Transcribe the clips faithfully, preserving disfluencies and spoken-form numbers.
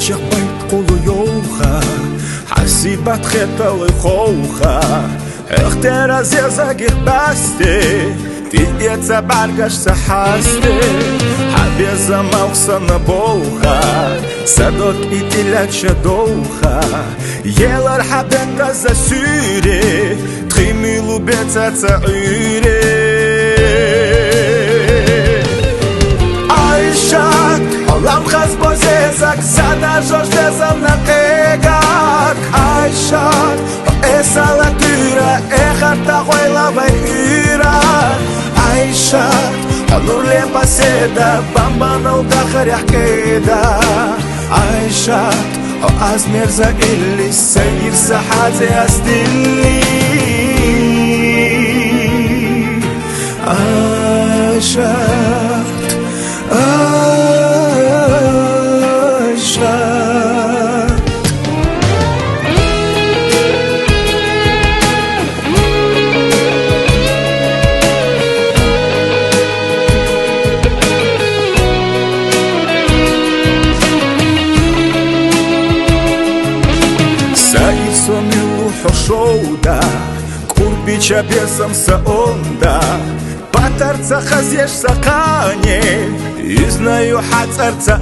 Чахъ байт къулу ёлха, хӀясибат хеталуй холха, ихтера зезагихъ басте, тӀиэца бӀаргашца хӀасте, хӀебеза малхсана болха, садок итилат шадолха, елар хӀебетаза суьре, тхимилу бецаца гӀуьре. Айшат, хӀулам хазбо зезаг, сада жош безамна къегаг. Айшат, хӀу эсала туьра, эхарта гъойла вай уьра. Айшат, хӀу нур лепа седа, бамбанал дахаряхӀ кӀеда. Айшат, хӀу аз мерза илли, сай ирса хӀязе аз дилли. Айшат, Айшат. Саир сонилу хӀушолда, кӀурбича бесам саонда, патарца хазъеш сахъане, уьзнаю хӀацӀарца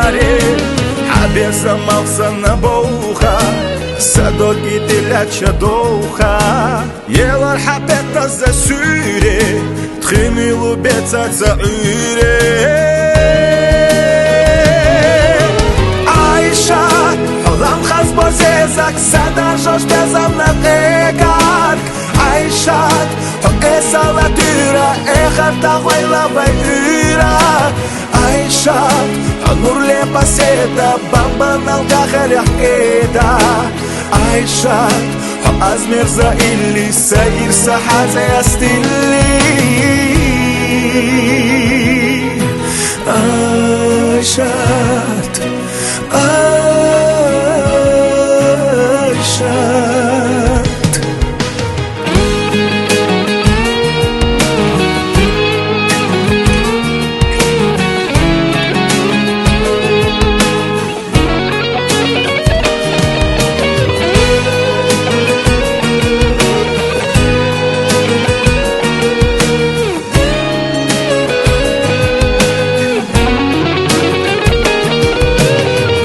аре, хӀебеза малхсана болха, садоги тӀиляча долха. Елар хӀебетаза суьре, тхимилу бецаца гӀуьре. Айшат, хӀулам хазбо зезаг, садар жош безамна къегаг. Айшат, хӀу эсала туьра, эхарта гъойла вай уьра. Айшат, хӀу нур лепа седа, бамбанал дахаряхӀ кӀеда. Айшат, хӀу аз мерза илли, сай ирса хӀязе аз дилли. Айшат, Айшат.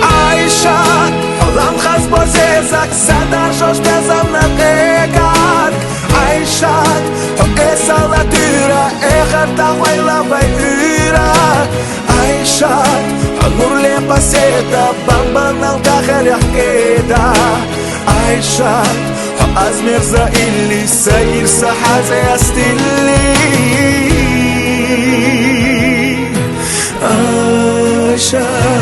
Айшат, хӀулам хазбо зезаг, садар жош безамна къегаг. Айшат, хӀу эсала туьра, эхарта гъойла вай уьра. Айшат, хӀу нур лепа седа, бамбанал дахаряхӀ кӀеда. Айшат, хӀу аз мерза илли, сай ирса хӀязе аз дилли. Айшат.